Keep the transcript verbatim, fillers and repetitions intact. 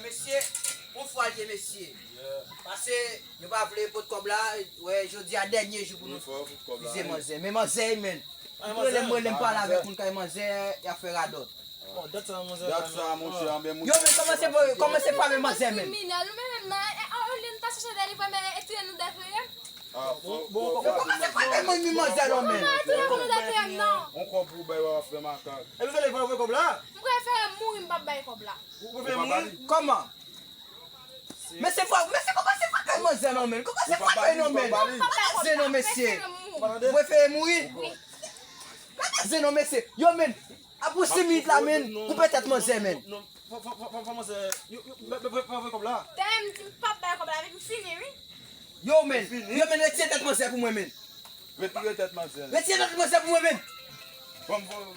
Mesye, yon fwa l ye, mesye. Pase, nou pa vle pot kòb la, wè, jodi a dènye jou pou nou fize manzè. Men manzè, men. Mwen rele, mwen rele, m pale avèk moun kay manzè, y ap fè radòt. Bon, dat sa, manzè. Dat sa, monchè, anben moun. Yo, men kòmanse pa, kòmanse pa men manzè, men. Kriminèl, nou menm menm nan, e, e, olye n ta chache dèyè li, vre, men e touye nou dèyè, vre. Ah, bon, bon, bon, kòmanse pa men mwen, men manzè, non, men. Kòmanse touye nou dèyè, non. On kòb pou bay, w ap fè makak. E nou fè li pa voye kòb la? M prefere mouri, m p ap bay kòb la. Ou prefere mouri? Kòman? Men se fwa, men se kòman se fwa kay manzè non men. Kòman se fwa kay non men. Gade zen non mesye. Ou prefere mouri? Gade zen non mesye. Yo men, apre sis minit la men, koupe tèt manzè men. Dèyè m di m p ap bay kòb la, epi m fini wi. Yo men, yo men, retire tèt manzè pou mwen men. Retire tèt manzè. Retire tèt manzè pou mwen men. Bon, bon.